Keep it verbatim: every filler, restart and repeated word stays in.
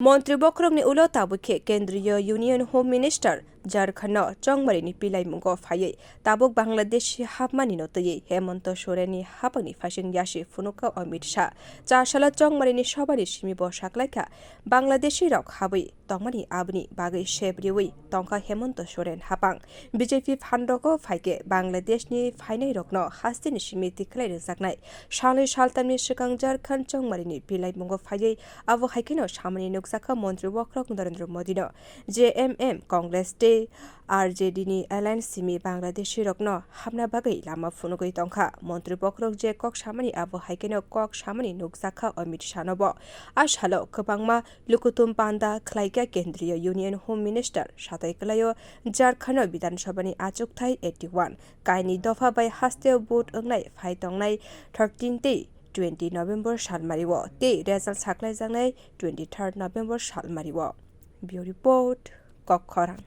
Montri bokhorokni ulo tabuk khe Kendriya Union Home Minister Jharkhand no chongmarini pilaimungo phaiwi tabuk Bangladeshi hapmani no twiwi Hemanta Sorenni hapangni phaising yasi phunukha Amit Shah. Char salo chongmarini sobani simi bo saklaikha Bangladeshi rok habwi tongmani aboni bagwi sep riwi tongkha Hemanta Soren hapang. B J P phanrogo phaikhe Bangladeshni phainairokno hasteni simi tikhlai rwjaknai. Salnwi saltamni swkang Jharkhand chongmarini pilaimungo phaiwi abo haikheno samani nukjakha Montri bokhorok Narendra Modino. J M M, Congress tei R J D ni alliance simi Bangladeshi rokno hapna bagwi lama phunugwi tongkha. Montri bokhorok je kok samani abo haikheno kok samani nukjakha Amit Shah no bo. A salo kwbangma lukutum panda khlaikha Kendriya Union Home Minister satai kwlaio Jharkhand Bidhan Sabha ni achukthai eighty one kaini dopha bai hasteo vote wngnai phai tongnai thirteen tei twenty November salmario tei result saklaijaknai twenty third November salmario. Bureau Report, Kokkhorang.